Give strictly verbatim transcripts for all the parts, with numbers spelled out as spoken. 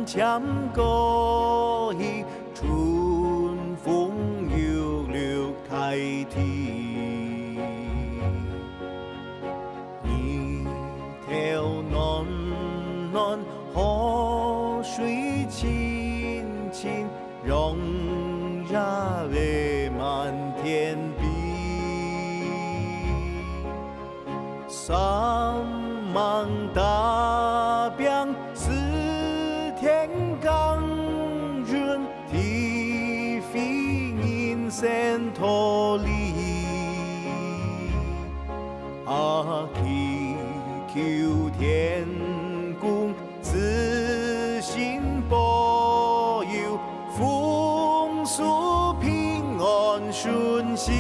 漸過去，春風又綠大地。日頭暖暖，河水清清，陽光灑滿天邊。 山盟大餅，四天耕耘，體會人生道理。啊，祈求天公 慈心保佑，豐收平安順心。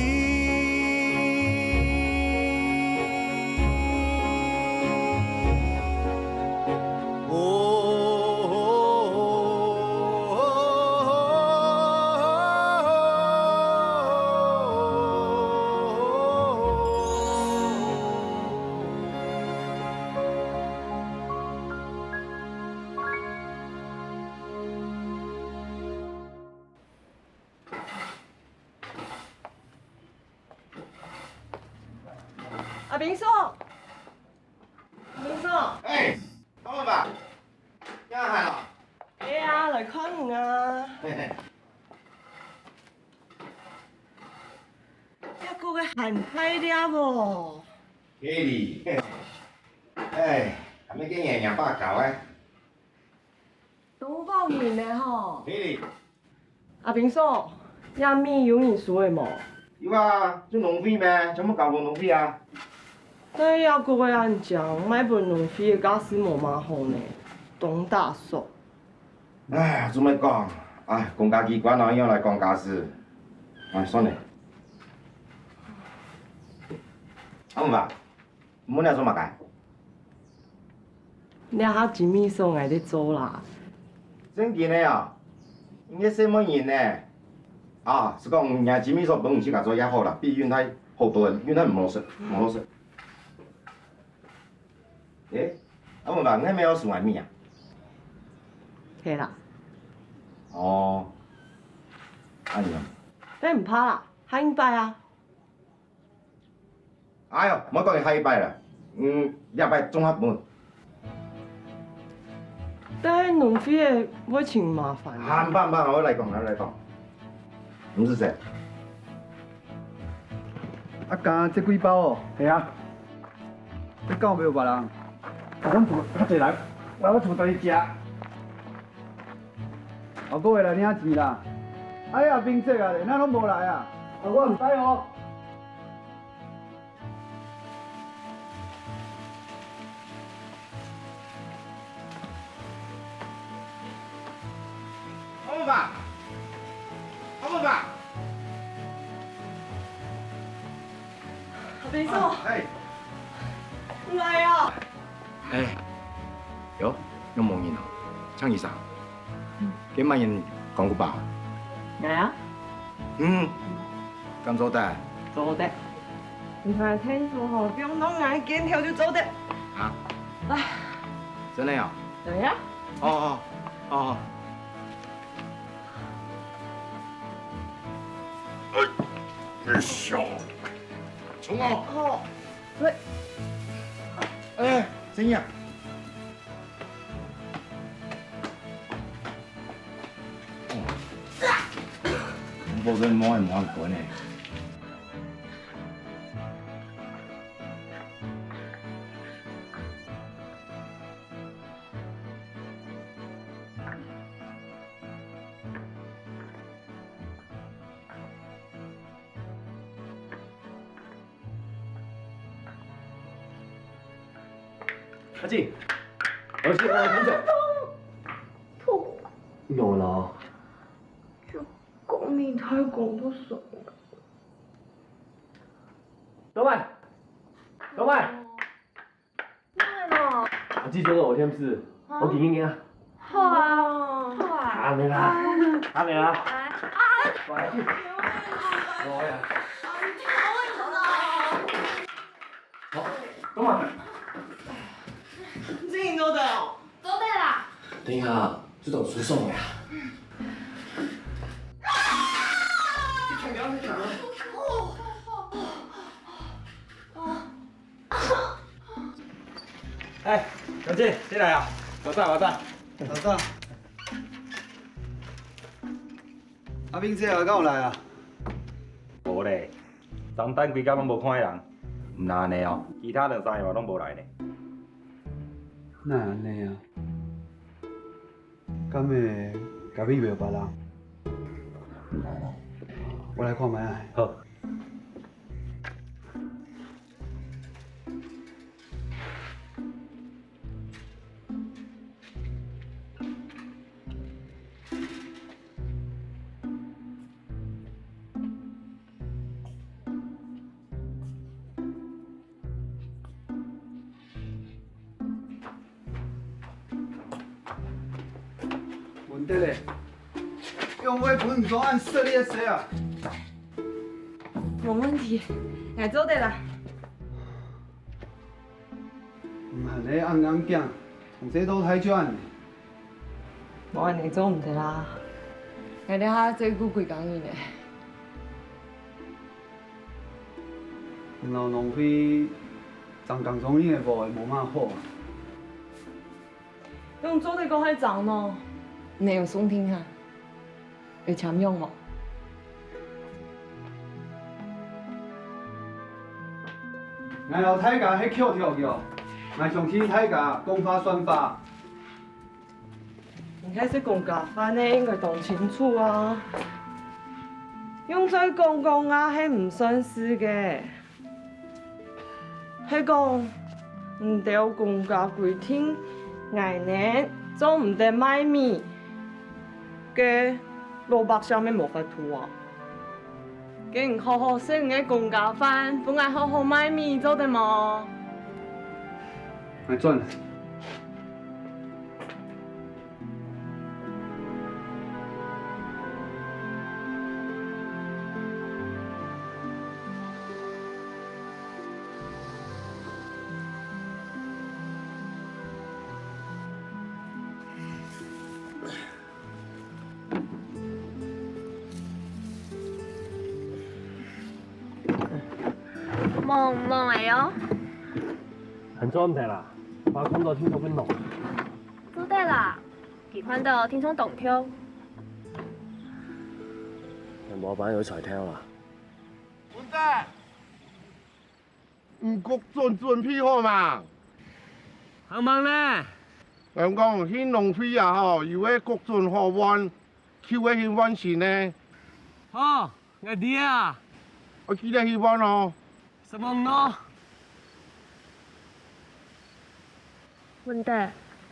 哦。 阿平叔，阿平叔。哎，阿文伯，你還好？哎呀，來看你啊。嘿嘿。這个還大粒哦。嘿哩，嘿嘿。哎，還沒見人家爸搞哎。 都包人呢吼。嘿哩。阿平叔，這米有人收个無？有啊，就農會咩，全部交分農會啊。但係這个恁靚，賣分農會个價數無麼好呢，當打爽。哎，做麼講？哎，公家機關哦，又來講價數。哎，算了。阿文伯， 你問𠊎做麼个？這下精米所𠊎在做啦。正經个啊？你係細妹人呢？啊，係講若精米所分你自家做也好啦，比運太好多，運太無老實，無老實。誒，阿文伯，你係毋係愛收𠊎米啊？係啦。哦，恁樣。該毋怕啦，下一擺啊。 哎喲，莫講下一擺啦，嗯，這擺綜合分。但係農會个會盡麻煩。啊，毋怕毋怕，𠊎來講，𠊎來講。毋使錢。啊，干焦這幾包哦？係啊。你敢有無別人？啊，阮厝較濟人，來阮厝等你食。 後個月來領錢啦。哎呀，冰姐啊，哪攏無來啊？啊，我毋知哦。阿文伯，阿文伯。 阿平叔，哎。你來啊！哎，喲，仰無人哦，請起上。該麼人講古吧？𠊎啊？嗯，敢做得？做得。你看天數吼，放到𠊎肩頭就做得。啊？唉。真个哦？對啊。哦哦哦哦。 哎，哎呀，衝哦！好，喂。哎，怎樣？哦，我真無愛無愛滾呢。 阿靜，我是我很久。痛。有了。就讲你太讲不爽了。老板，老板。 哪个咯？阿姊做个O T M四，啊。我给你啊。好啊，好啊。啊，没啦，啊，没啦。啊，啊，乖。我呀。好，干嘛？这你做的哦？做得啦。等一下，這種輸送呀。哎，小姐，你來啊！早早，早早。早早。阿明姐啊，敢有來啊？無咧，張丹規工攏無看人。毋但恁呢哦，其他兩三个嘛攏無來呢。哪恁呢啊？ 敢會隔壁有別人？我來看覓啊。好。文德咧，仰會分你做恁失禮个事啊？無問題，𠊎做得啦。毋還係恁硬頸，從細到大就恁呢。無恁呢做毋得啦，𠊎這下照顧歸家人呢。 摎農會爭耕種人个話無麼好啊。用做得講係爭哦，你有送定哈？有簽名無？𠊎摎大家係橋頭橋，𠊎相信大家講話算話。 你係食公家飯个，應該當清楚啊。用嘴講講啊，係毋算數个。係講，你兜公家規定，𠊎呢，做毋得賣米，該老百姓乜無法度啊。 該你好好食你个公家飯，分𠊎好好賣米，做得無？𠊎轉。 忙忙仔哦。還做毋得啦，爸看到定著會惱。做得啦，佢看到定著當暢。該無辦法有才調啦。文德！ 你各種準備好吂？還吂呢。𠊎講，去農會啊吼，有个各種好換，就係去換新个。好，𠊎知啊。愛記得去換哦。承蒙喏。文德，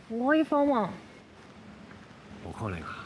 你愛去換無？無可能啊。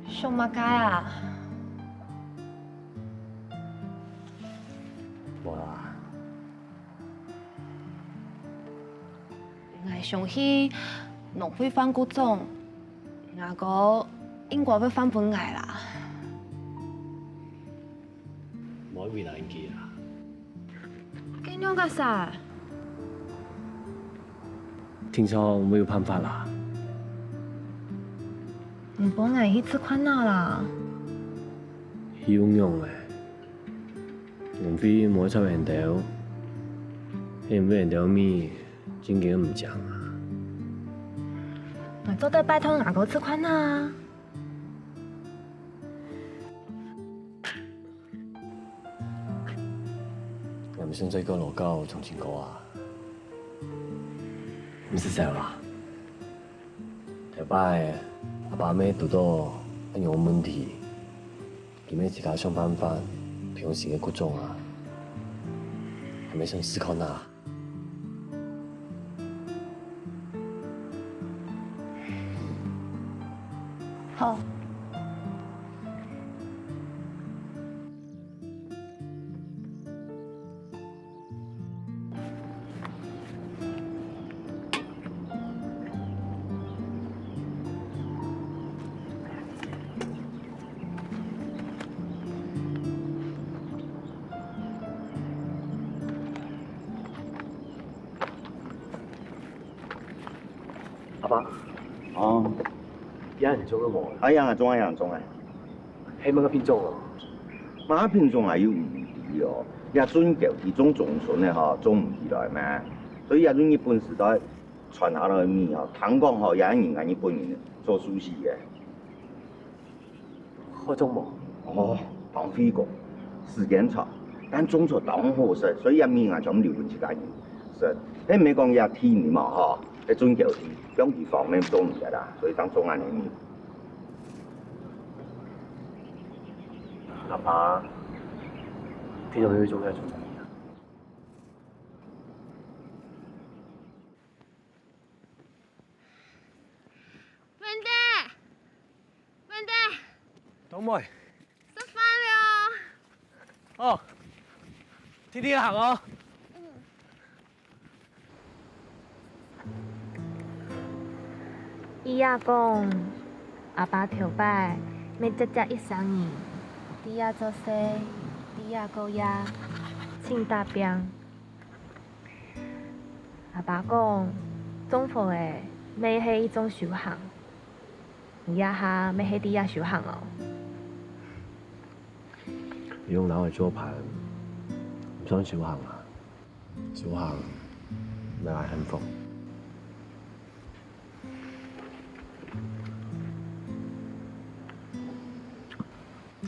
想麼个啊？無啦。𠊎想去農會換穀種，吾哥應該會換分𠊎啦。 無愛為難佢啊。該仰結煞？定著會有辦法啦。你分𠊎去試看啊啦。去仰仔？農會無愛插𠊎兜，係因為𠊎兜米正經毋靚啊。𠊎做得拜託吾哥試看啊。 𠊎毋想再過勞搞長青哥啊。毋使愁啦。頭擺阿爸姆堵著恁樣个問題，佢姆自家想辦法培養新个穀種啊。𠊎姆想試看啊。哦，這恁重个無？哎呀，重啊，重啊！係麼个品種哦？麼个品種啊，又毋知哦。這準交期種中春个吼，種毋起來嘛。所以這就日本時代傳下來个米吼，聽講吼，也係人家日本人做壽司个。 好種無？哦，當費工，時間長，但種出當好食，所以這米啊，全部留分自家人食。係毋係講這地泥嘛吼，係準交期，放佢放咧種毋得啦，所以正種恁樣米。阿爸，平常有種在種米啊？ 文德，文德，冬妹。食飯了。哦，天天行哦。伊也講，阿爸頭擺乜只只一生人，在這做事，在這過夜，盡打拚。 阿爸講，種花仔乜係一種修行，你這下乜係在這修行哦。用老的做伴，毋算修行啊，修行來來幸福。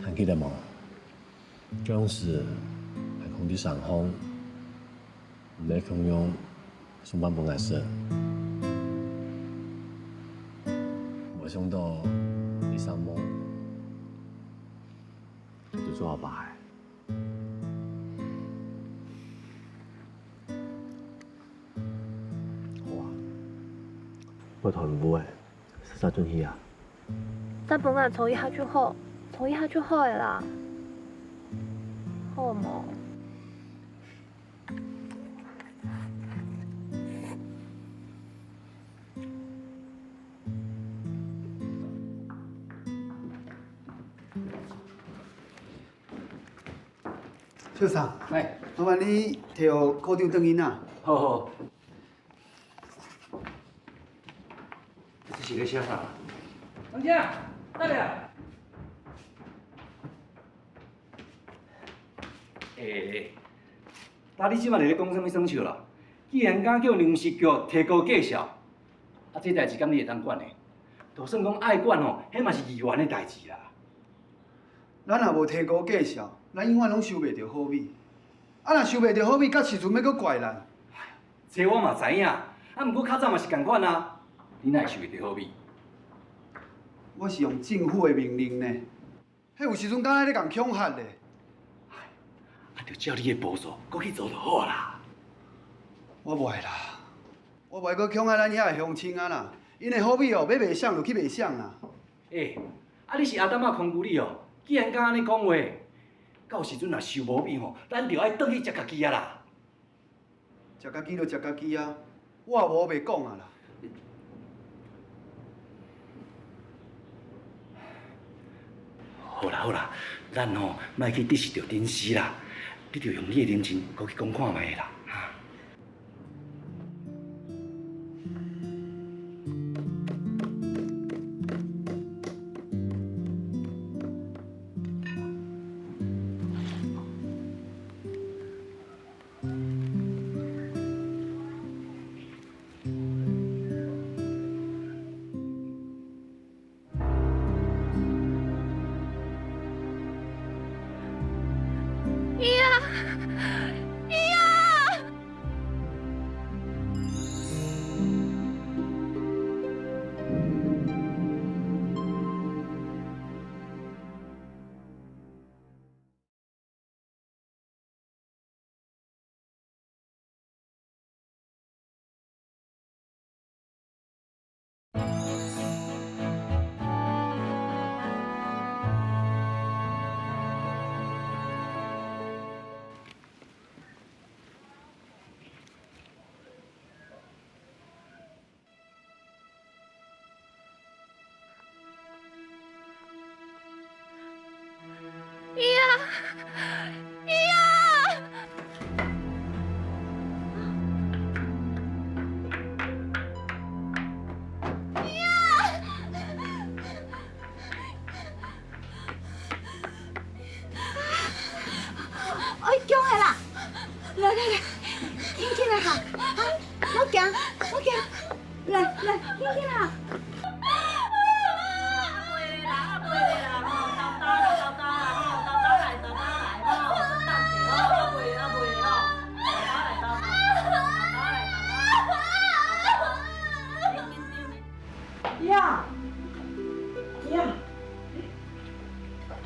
還記得無？ 當時還講在山項，毋係共樣送飯分𠊎食。無想到一儕無，就做阿爸个。好啊，愛斷烏个，煞煞轉去啊！ 再分𠊎坐一下就好，坐一下就好个啦，好無？先生，欸，麻煩你提課長轉去拿。好，好。 這是咧寫啥？當家，大家。欸，欸，大家這馬咧講啥物生笑啦？既然敢叫臨時局提高價數，啊，這代誌敢你會當管呢？就算講愛管吼，彼嘛是議員的代誌啦。 咱若無提高價數，咱永遠攏收袂著好米。啊，若收袂著好米，到時陣欲閣怪咱。這我嘛知影，啊，毋過較早嘛是仝款啊。你哪會收袂著好米？我是用政府的命令呢，彼有時陣敢若咧共恐嚇咧。啊，就照你的步數，閣去做就好啊啦。我無愛啦，我無愛閣恐嚇咱遐的鄉親啊啦。𪜶的好米哦，欲賣啥就去賣啥啦。 欸，啊你是阿達瑪空古里哦，既然敢按呢講話，到時陣若收無米吼，咱就愛轉去食家己啊啦。食家己就食家己啊，我也無白講啊啦。好啦好啦，咱吼莫去得失著頂司啦，你著用你的人情，過去講看覓啦，哈。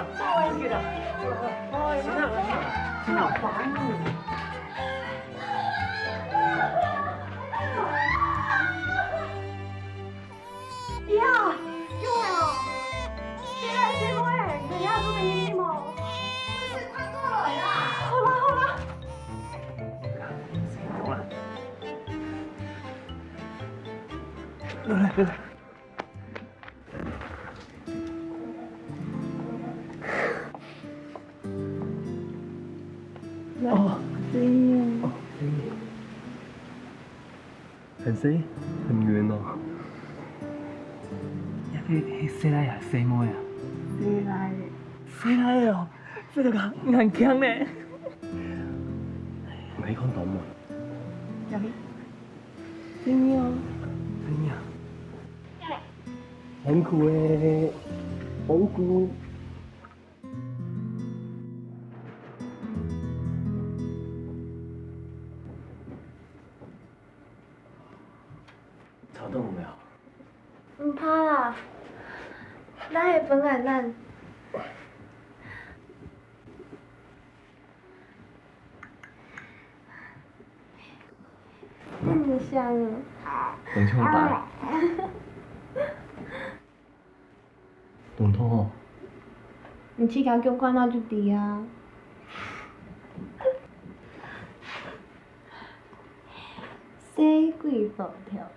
啦，好个啦，好个啦，好个啦，好个啦。哎呀，救命哦！這个細妹，人家做得認識無？快過來啦！好啦，好啦。好啦。來，來，來。 哦，哦，很細，很圓哦。這个係細倈仔，細妹仔？細倈仔。細倈仔哦，細到恁靚呢。𠊎去看當妹。 真个哦。真个啊？紅姑欸，紅姑。吵到無啊？毋怕啦，來，分𠊎等。 真香啊！等一下我打。懂痛哦。你自家叫慣了就知啊。細鬼佛跳，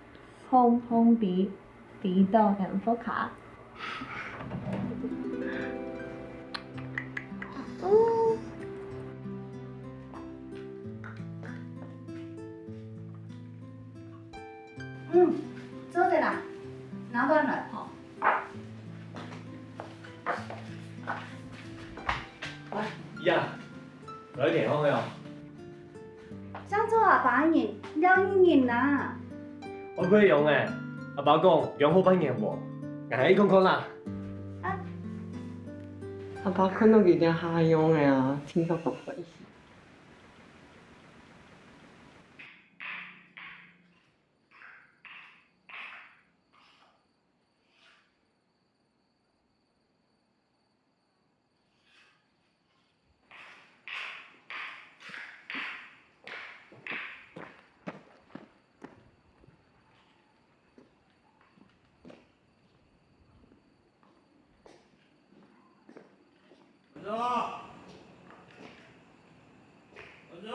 碰碰壁， 跌倒幸福卡。嗯。嗯，做得啦，拿轉來。好。哎呀，來電話了。 想做阿爸个人，了你人啊！𠊎毋會用欸，阿爸講用好半年無，𠊎去看看啦。啊。阿爸看到佢這下用个啊，聽到都歡喜。 文忠！文忠！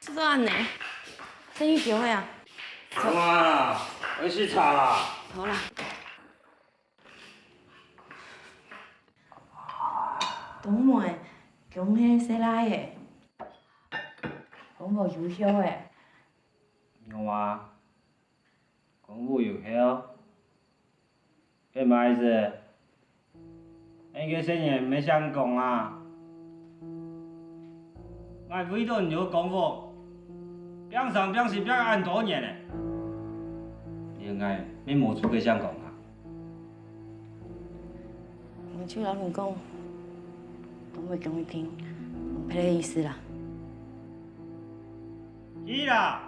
做得恁呢，生意點會啊？好啊，愛食茶啦。好啦。 東妹，恭喜細倈仔，功課優秀欸。有啊，功課優秀，該麼个意思？恁个細人毋會想講啊？𠊎為著你个功課，拚生拚死拚恁多年咧，連𠊎乜無資格想講啊？就摎你講，當會講你聽，無別个意思啦。去啦！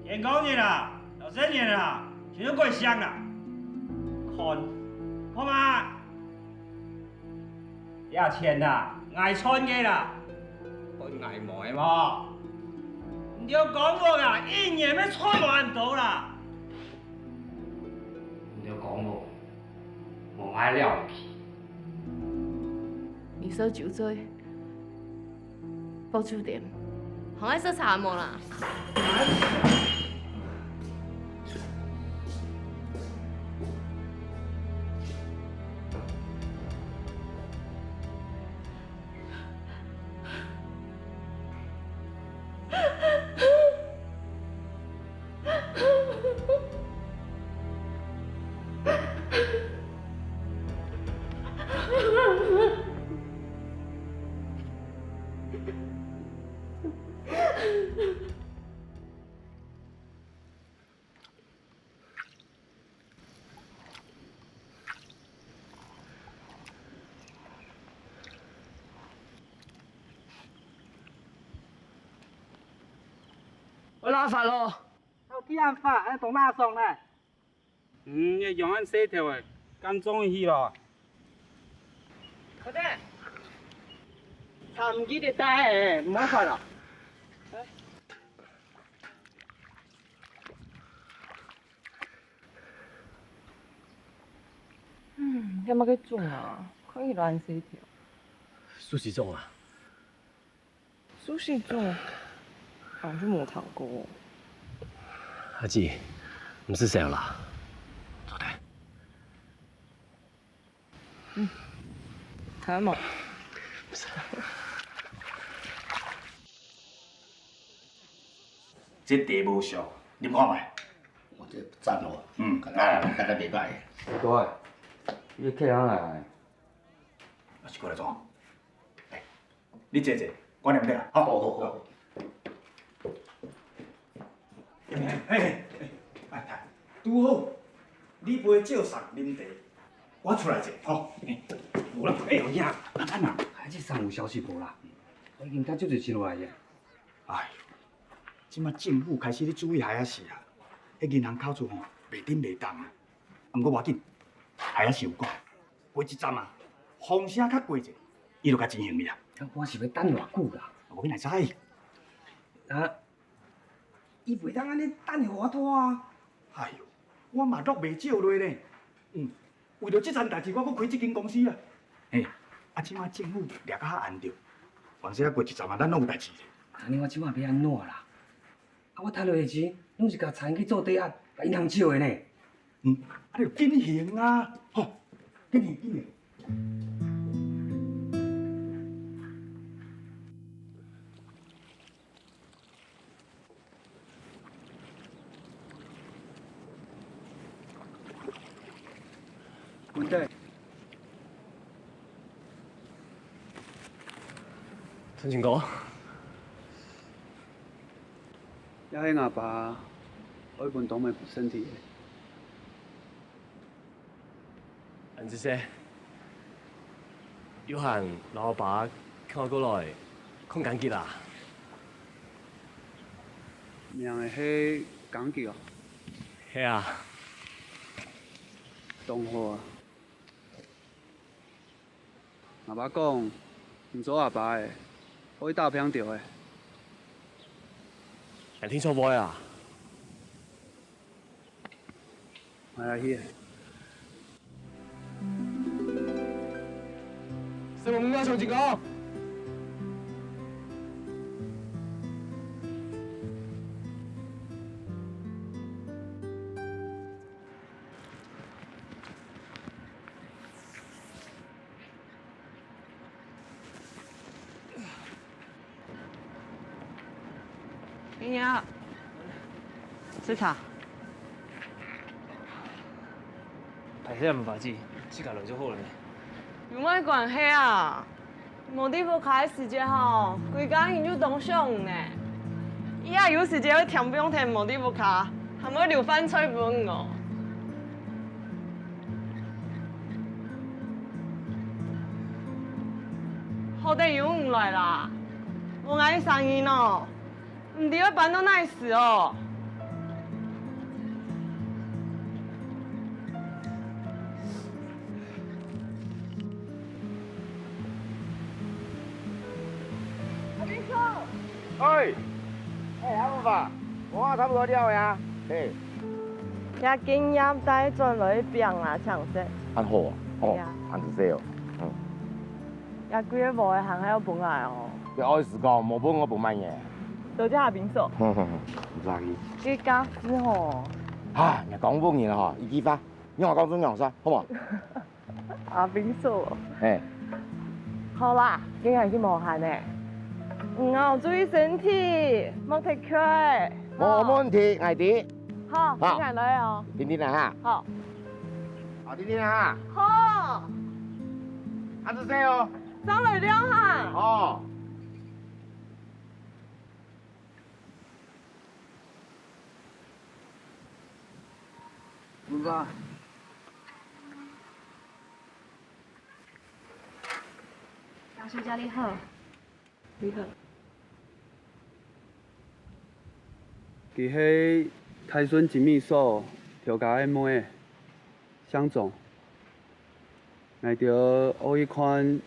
天光日啦，老實人啦，全部過香啦！看，看嘛！這錢啦，𠊎賺个啦，分𠊎無个無？你兜公屋啊，一年愛賺偌多啦！你兜公屋，無𠊎了毋起。你燒酒醉， 包酒店，還愛食茶無啦？𠊎拉飯咯。還有幾恁飯，還當拉爽呢？嗯，你仰恁細條仔，敢中意去咯？快點，茶毋記得帶，毋好看咯。 嗯，這麼个種啊，看起來恁細條。壽司種啊？壽司種，好像無聽過。阿姊，毋使愁啦，坐等。 嗯，還有無？這茶無俗，啉看覓。哇，這讚哦。嗯，來來來，感覺袂歹。大哥，你客人來。啊，是過來坐。欸， 你坐坐，我唸著啊，吼。好，好，好。嘿，嘿，嘿，哎，拄好，你陪借上啉茶，我出來坐，吼。嘿，無啦，哎喲呀，啊，等啊，海仔桑有消息無啦？我已經佮足濟錢落來啊。哎喲，這馬政府開始咧注意海仔事啊，彼銀行口座吼，袂振袂動啊。毋過無要緊，海仔是有講， 過一站啊，風聲較過一下，伊就較情形了。啊，我是欲等偌久啦？無你哪知？啊，伊袂當按呢等予我拖啊！哎喲，我嘛落袂少落呢。嗯，為著這層代誌，我閣開這間公司啊。嘿，啊，這馬政府掠甲較嚴重，凡勢啊過一站啊，咱攏有代誌咧。按呢我這馬欲按怎啦？啊，我趁落的錢，攏是共藏去做抵押，共銀行借的呢。 嗯，啊，你就緊還啊，吼，緊還，緊還。文德，春情哥。 這係吾爸愛分當妹分身體个。恁仔細，有閒摎阿爸牽過來看間歇啊。名仔係間歇哦？係啊。當好啊。 阿爸講，你做阿爸个，愛打拚著个。𠊎定著會啊。𠊎來去。師傅，毋好相信哦。 你好，食茶。歹勢啊，毋好意思，自家來就好了呢。有麼个關係啊？ 無在屋下个時節吼，歸家人就當想你呢。佢啊有時節會添放忒無在屋下，還會留飯菜分你哦。到底有毋來啦？無𠊎个聲音哦，毋知會搬到哪時哦。阿明叔！哎，哎，阿木爸，我差不多了呀。嘿。這今夜帶轉來一餅啊，請食。恁好啊，哦，係啊。恁仔細哦，嗯。 這幾個月無个還係愛分𠊎哦。你愛死講，無分𠊎分麼个？多謝阿明叔。毋使客氣。這家私吼。啊，你講分人吼，一句話，讓我講出娘說，好無？阿明叔。嘿。好啦，今日已經無閒呢。你愛注意身體，莫忒𤸁。無問題，𠊎知。好，好。今日來哦。定定來哈。好。好，定定來哈。好。恁仔細哦。 上來尞哈。哦。文芳。楊小姐你好。你好。佢係泰順精美所頭家个妹仔，姓鍾。 𠊎兜愛去看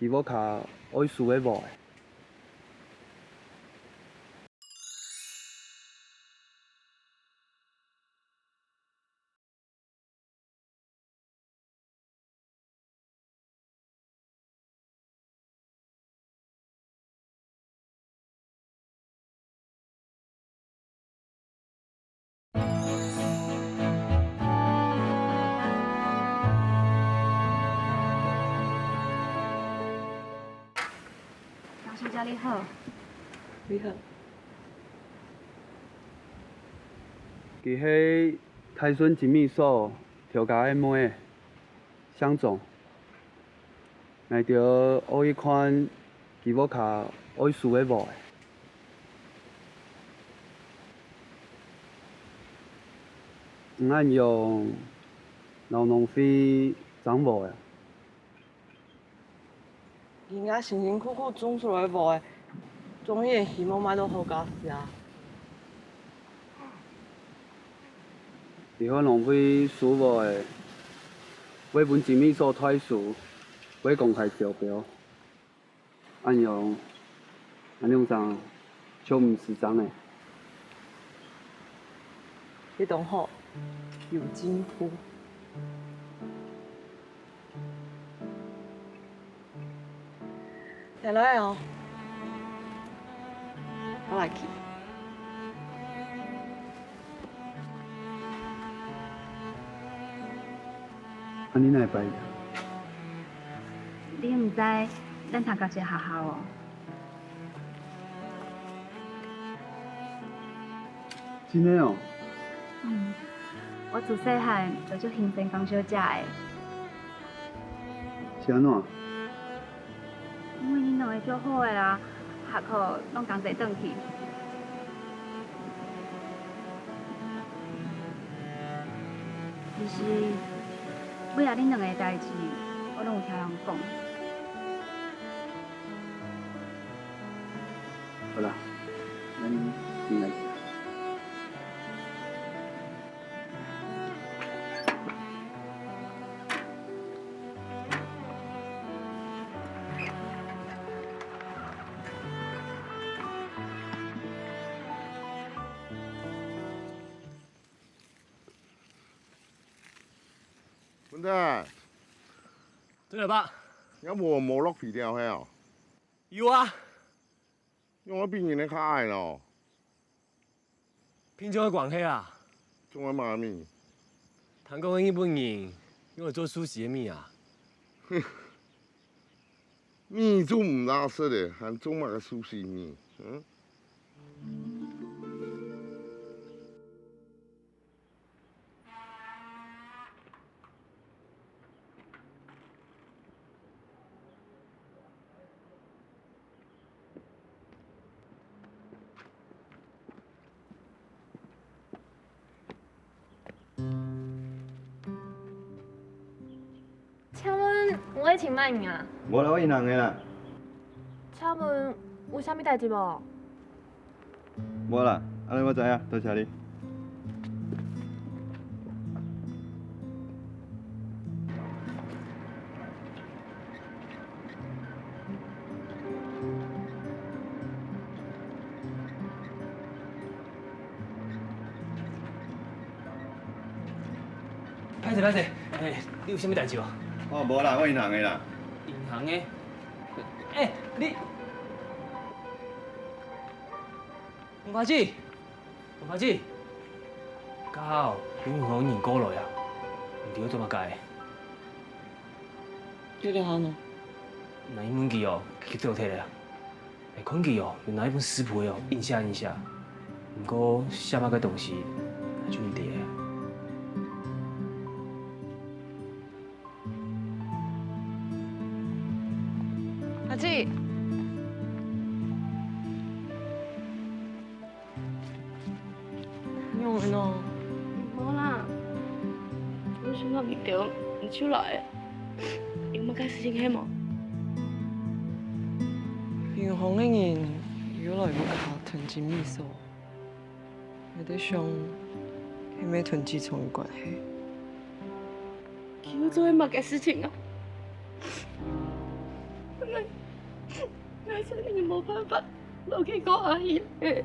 佢屋下愛收个屋仔。 楊小姐你好。你好。佢係泰順精美所頭家个妹仔，姓鍾。 𠊎兜愛去看佢屋下愛收个屋仔。你恁樣摎農會爭無啊？人家辛辛苦苦種出來个屋仔，總係希望買到好價數啊！ 以後農會收屋仔，會分精美所代收，會公開招標。恁樣，恁樣正就毋使爭了。你當好，有進步。 來來哦，好來去。恁呢哪會？你毋知，咱讀同一个學校哦。 真个哦？嗯，我自細漢就足欣羨江小姐个。是按怎？因為恁兩个足好个啊，下課攏同齊轉去。其實，尾仔恁兩个代誌，我攏有聽人講。 好啦，咱先來食。文仔，對了吧？你無無落肥料係哦？有啊。 仰會比人个較矮咯？品種个關係啊。種个麼个米？聽講日本人用來做壽司个米啊。米做毋罅食咧，還做麼个壽司米？嗯？ 請問，你愛請麼人啊？無啦，我一人个啦。請問有啥物代誌無？無啦，恁樣我知啊，多謝你。 歹勢歹勢，欸，你有啥物代誌無？哦，無啦，我銀行的啦。銀行的？欸，你，黃花姊，黃花姊，家下有銀行人過來啊，毋知愛做麼个？這个行呢？若問佢哦，佢走忒了啊。 𠊎看佢哦，有拿一本食譜哦，印寫印寫，毋過寫麼个東西，𠊎就毋知了。阿姊，仰仔呢？無啦，𠊎想到你兜，你就來。 有麼个事情係無？銀行个人又來屋下囤積物件，𠊎在想，係毋係同志聰有關係？佢又做了麼个事情啊？𠊎，𠊎真个無辦法。 落去過阿姨咧。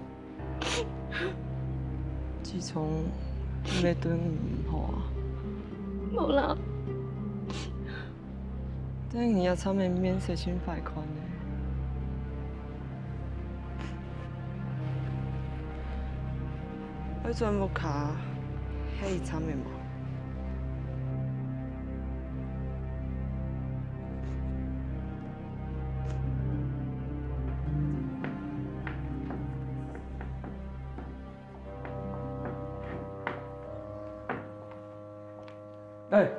自從你對你毋好啊？無啦。但你也差點面色真壞看呢。愛轉屋下，係一站仔無？ 欸，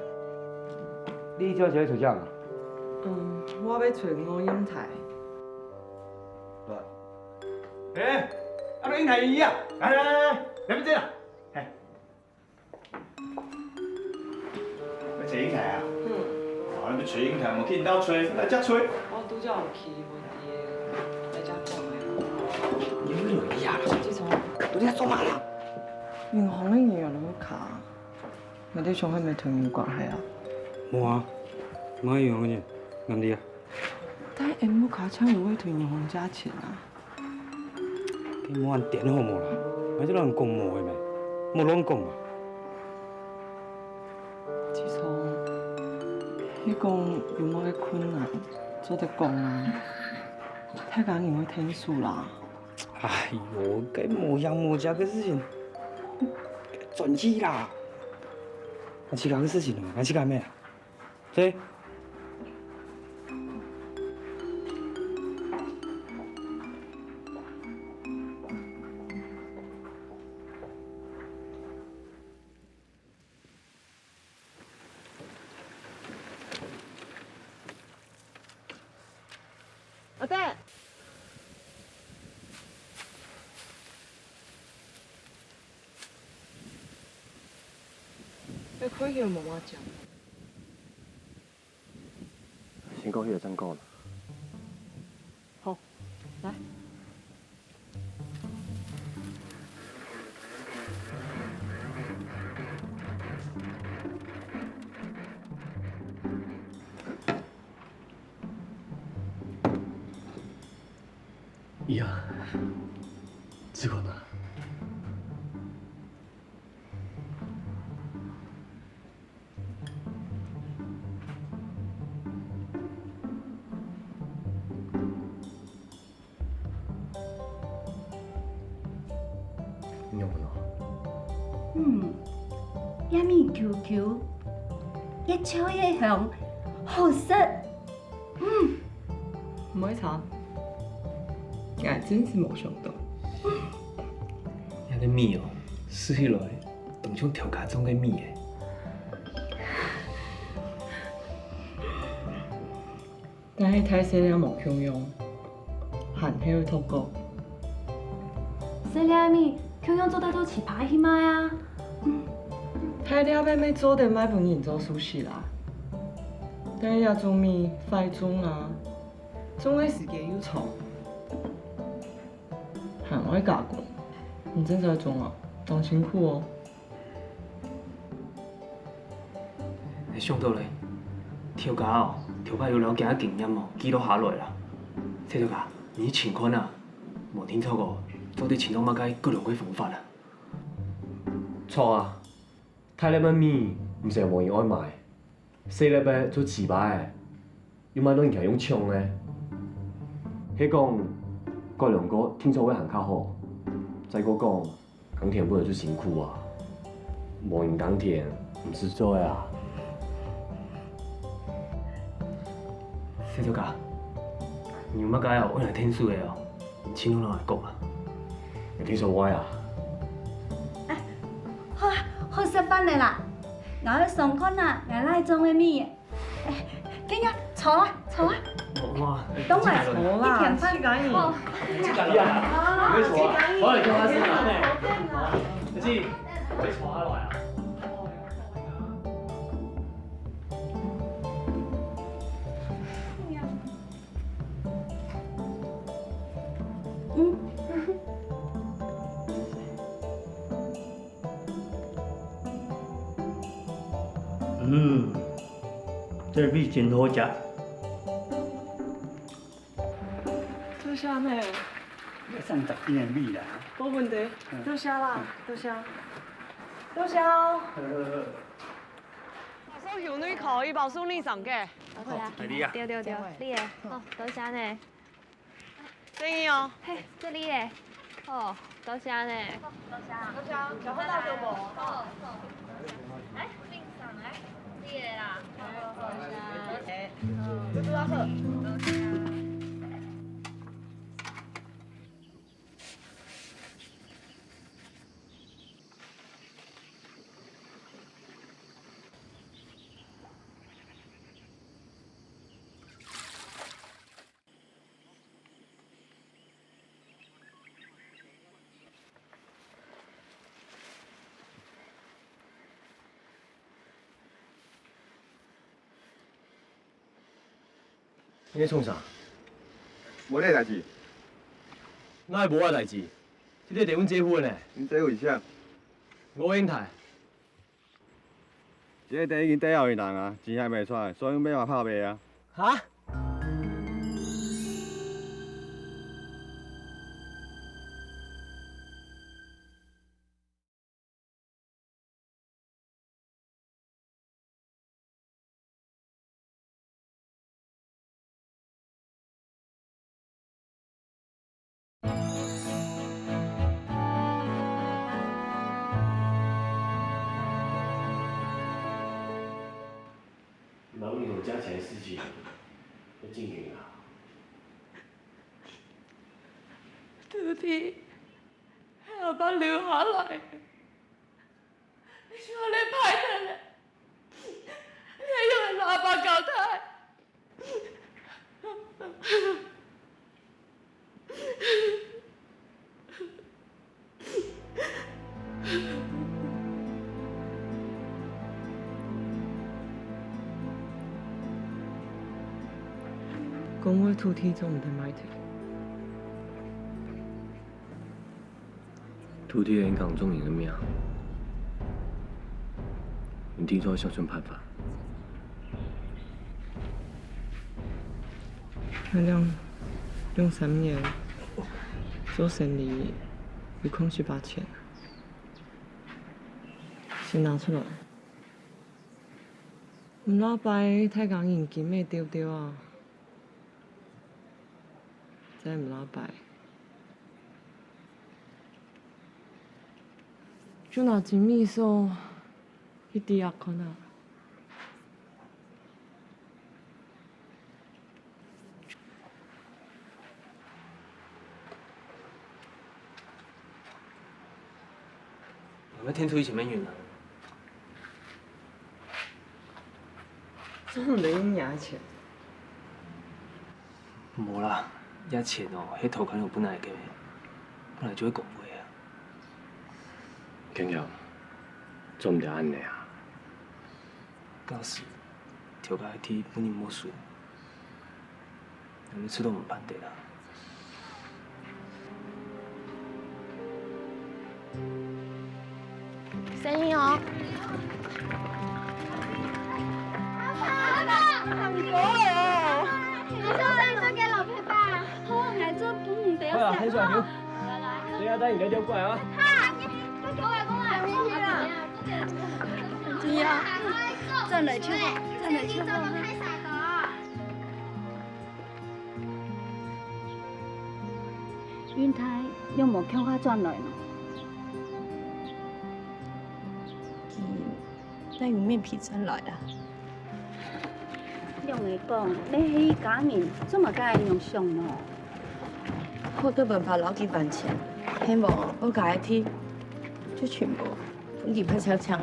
你這下係愛揣啥啊？嗯，𠊎愛揣𠊎陽台。欸，啊，你陽台啊！來來來來，來這啊！嘿。 愛揣陽台啊？嗯。哦，你愛揣陽台，無去𪜶兜揣，來遮揣。𠊎拄才有去問佢，來遮講个。你有來啊啦？自從，你在做麼啦？銀行个人有來屋下，𠊎在想係毋係同你有關係啊？無啊，麼个銀行个人，𠊎毋知啊。但𠊎屋下正有愛同銀行借錢啊。 你莫恁癲好無啦？𠊎就摎你講無个咩，莫亂講啊！自從你講有麼个困難，做得講啊，大家人會𢯭手啦。哎喲，該無影無跡个事情，轉去啦！𠊎自家个事情哦，𠊎自家咩啊？ 對。阿德，你開口無話講。 先過去正講啦。好，來。呀，這款啊。 仰般啊？嗯，這味Q Q，越噍越香，好食。嗯。毋會差，𠊎真係無想到。這个味哦，食起來當像頭家種个米仔。 但係大細粒無共樣，還係會脫鉤。細粒个米共樣做得做粢粑去賣啊！大粒个乜做得賣分人做壽司啦。但係這種米壞種啊，種个時間又長，還愛加工，你正在種啊，當辛苦哦。想到咧，頭家哦，頭擺有了解个經驗哦，記錄下來啦。細頭家，你去尋看啊，無定著哦，做得尋到麼个較好个方法啊。著啊，大粒个米毋使無人愛買，細粒个做粢粑仔，又買到人家用搶个。係講，改良過定著會還較好。再過講，耕田本來就辛苦啊，無人耕田毋使做个啊。細頭家，你有麼个愛來𢯭手个哦？ 你盡量摎𠊎講啊。你聽說我啊？好啊，好食飯了啦！𠊎愛嚐看啊，𠊎倈種个米。哎，今日坐啊，坐啊。哇，等下坐啦，一點半。自家人。哦。自家人啊。啊，好了，坐下先啊。自家人。自家人。坐下來啊。 嗯，這米真好食。多謝呢。愛三十斤个米啦。無問題，嗯。多謝啦，嗯。多謝。多謝哦。好，好，好。 送牛奶，可以包送你上个。好啊。係你啊？對對對，你个，好，多謝呢。正義哦。嘿，這裡个，好，多謝呢。多謝，多謝，小花大酒保。好，好。來，冰上來，你个啦。好，好，好。這個要喝。多謝。 你在創啥？無你个代誌。哪會無我个代誌？這个電話接赴个呢。你接赴係啥？吳英台。這个電已經接了有人啊，錢還未出來，所以愛嘛拍賣啊。哈？ 忙裡頭加起來事情要進行啊。徒弟，阿爸留下來，你就恁歹忒了，你還用阿爸交代？ 講話土地做毋得埋汰。 土地會影響眾人个命，你定著愛想盡辦法。阿亮，兩三年做生理有空十把錢，先拿出來。毋落擺大家人金个丟丟啊！ 再毋落擺，就拿精米所去抵押看啊。有無聽出以前个人啊？ 做毋得用若錢。無啦，這錢哦，係頭家娘分𠊎个，本來就會講話啊。強強，做毋得恁呢啊！假使頭家个地分人沒收，你们吃都我们班的啦。生意哦。很多哦。你说生意分给老婆吧。好，我来做，嗯，不要好了，很爽，牛。等一下带饮料就过来啊。哈，你，你过来，过来。真要，轉來就好，轉來就好。 雲台有無共下轉來呢？佢帶有面皮轉來啊。兩个講，你係家人，做麼个恁樣想呢？我根本無摎佢還錢，係無我家个地就全部分佢白手搶。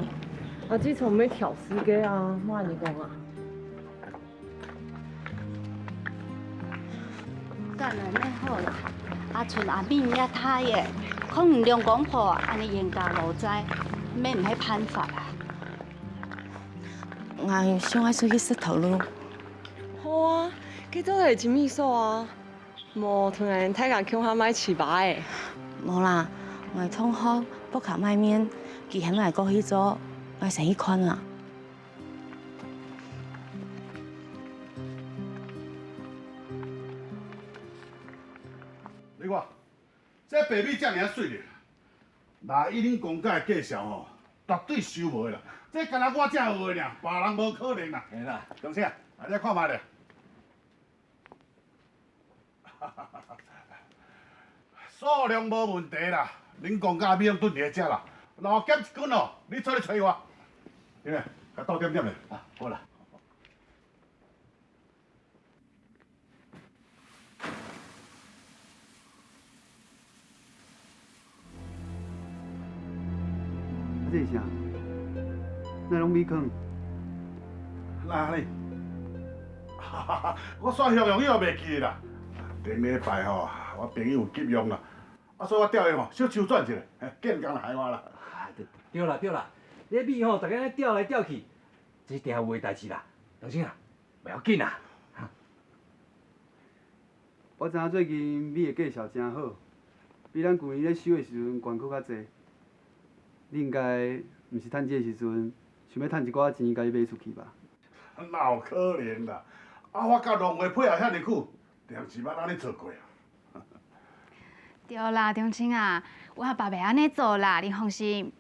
阿姊從尾挑事个啊，莫恁樣講啊。 當然恁好啦，阿春阿敏也大咧，看你兩公婆恁樣冤家路窄，乜毋係辦法啊。𠊎想愛出去食頭路。好啊，該做得真無錯啊，無同𠊎大家共下賣粢粑仔。無啦，𠊎同學屋下賣麵，佢喊𠊎過去做，𠊎先去看啊。 你看，這白米遮爾媠咧，若以恁公家个價錢吼，絕對收無啦。這干焦我才有个爾，別人無可能啦。嘿啦。長青啊，來看覓咧。 數量無問題啦，恁公家米攏囤佇遮啦。若有減一斤哦，你出去揣我。你呢，共鬥點點咧。啊，好啦。啊，這是啥？哪攏米糠？哪呢？ 我煞雄雄又袂記啦。頂禮拜吼，我朋友有急用啦，啊，所以我調伊吼，小周轉一下，嘿，見工就害我啦。啊，對，對啦，對啦，你米吼，逐个調來調去，這定有个代誌啦。長青啊，袂要緊啦。我知影最近米个價數真好，比咱舊年咧收的時陣懸閣較濟。你應該毋是趁這个時陣，想欲趁一寡錢家己賣出去吧？ 哪有可能啦？啊，我佮農會配合遐爾久，定是捌按呢做過啊。對啦，長青啊，阮阿爸袂按呢做啦，你放心。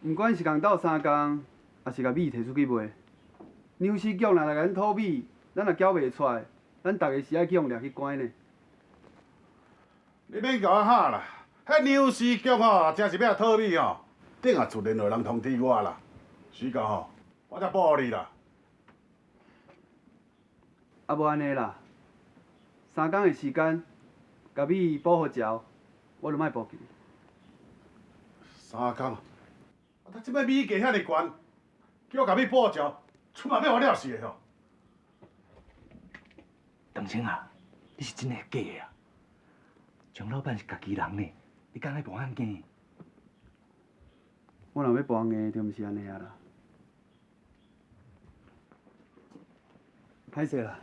毋管是共鬥相共，抑是共米提出去賣，糧食局若來共咱討米，咱若繳袂出來，咱逐个是愛去予掠去關呢。 你免共我嚇啦，彼糧食局吼，真是欲討米吼，等下就聯絡人通知我啦。時到吼，我才補你啦。啊，無按呢啦，三工的時間，共米補好之後，我就莫補佢。三工？ 啊，這擺米價遐爾懸，叫我共米補好，出賣欲予我了事的吼。長青啊，你是真的假的啊？張老闆是家己人呢，你敢愛無愛驚？我若欲無愛驚，就毋是按呢啊啦。歹勢啦，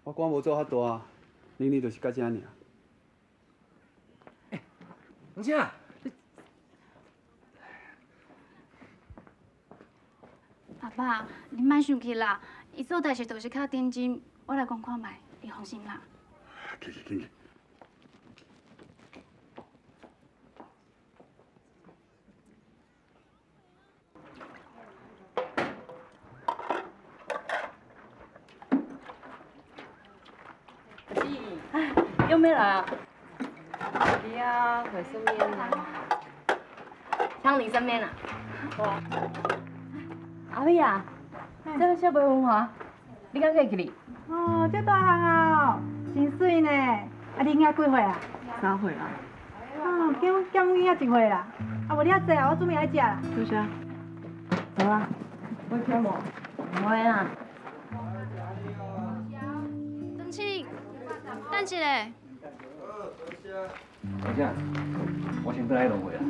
我官無做遐大，年年就是到遮爾。 欸，長青啊，你……阿爸，你莫生氣啦，伊做代誌都是較認真，我來講看覓，你放心啦。去去去去。 阿姊，用咩來啊？你啊，會順便啊。請你順便啊。好啊。阿偉啊，這個小妹文華， 你敢會記得？哦，這大漢啊，真媠呢！啊，你今年幾歲啊？三歲啊。哦，減減你也一歲啦。啊，無你遐坐啊，我準備愛食啦。多謝。好啊，會甜無？毋會啊。長青，等一下。等一下，我先轉來弄會啊。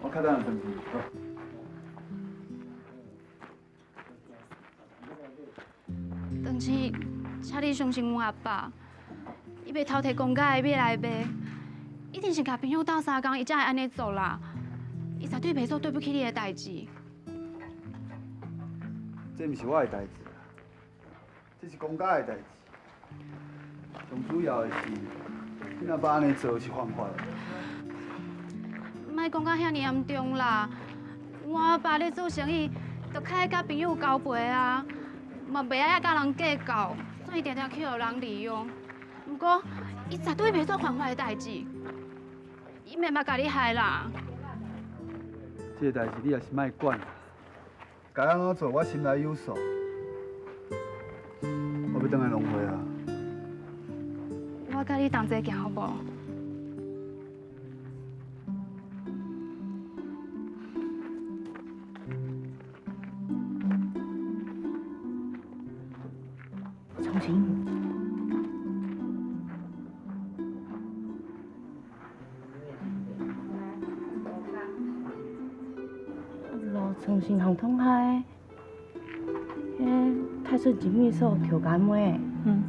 我較等下轉去。好。 長青，請你相信阮阿爸，佢袂偷提公家个米來賣，一定是佮朋友鬥相共，佢才會恁呢做啦。佢絕對袂做對不起你个代誌。這毋是我个代誌啦，這是公家个代誌。 上主要的是，恁爸恁呢做是犯法的。莫講甲遐爾嚴重啦，我阿爸咧做生意，就較愛佮朋友交陪啊，嘛袂愛佮人計較，所以定定去予人利用。毋過，伊絕對袂做犯法的代誌，伊毋會嘛共你害啦。這个代誌你也是莫管啦。 該按怎做，我心內有數。我欲轉來農會啊。我佮你同齊行好無？重新。 摎陳信行通下个，該泰順精密所頭家妹。嗯。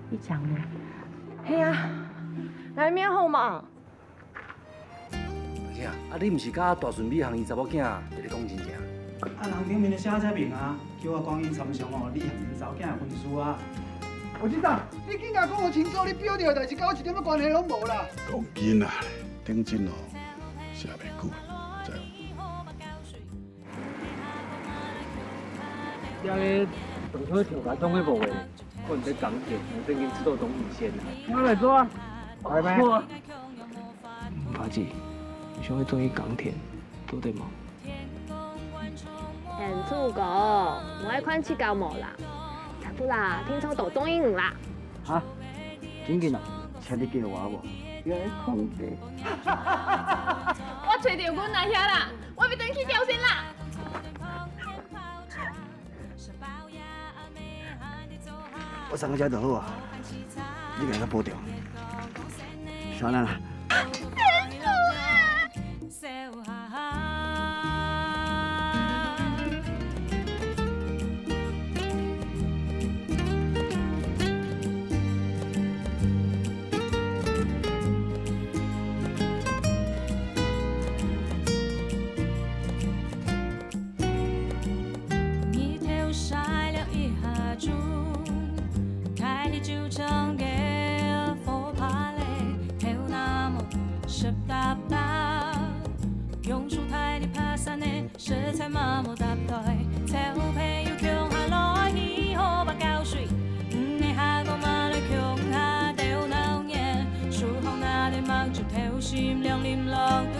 你講呢？係啊，來面好嘛？阿姐啊，啊你毋是佮大順美行伊查某囝直直講真正？啊人頂面就寫遮名啊，叫我趕緊參詳哦，你行𪜶查某囝个婚事啊。黃先生，你緊共講予清楚，你表弟个代誌佮我一點仔關係攏無啦。講緊啊， 頂真哦，寫袂久，知無？這个當初頭家總會無个，可能在講解，我正經知道懂以前啊。我來做啊，來咩？好啊。阿姐，你想要轉去耕田，做得嗎？ 田主公，無愛看自家無啦，大步啦，定著都中意你啦。哈？真个哦？請你救我無？有人控制。我揣著阮阿兄啦，我欲轉去朝鮮啦。 我送到遮就好啊，你家己保重。小蘭啊。 日頭曬了一下鐘，開始就像个火把嘞，頭那毛濕答答，用手抬哩爬山个，實在嘛無搭台，湊朋友共下來去河壩搞水，毋係下個嘛來共下鬥鬧熱，手項拿等目睭偷心涼啉落肚，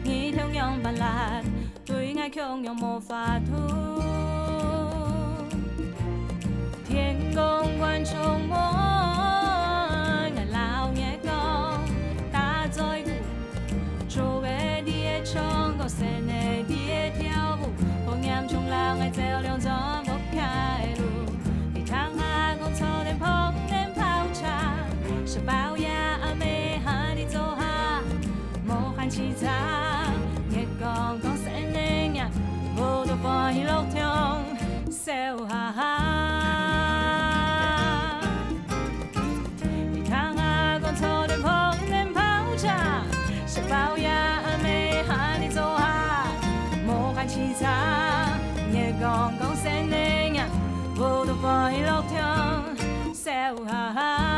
日頭樣般辣。 對𠊎共樣無法度。天公觀眾們，𠊎摎你講，打嘴鼓，竹仔在該唱歌，仙仔在該跳舞，火焰中摎𠊎照亮全屋下个路。你聽阿公坐等膨等炮車，食飽夜暗个下裡灶下，無閒洎杈，月光光 舞到歡喜樂暢，笑哈哈。你聽阿公坐等膨等炮車，食飽夜暗个下裡灶下，無閒洎杈，月光光仙仔影，舞到歡喜樂暢，笑哈哈。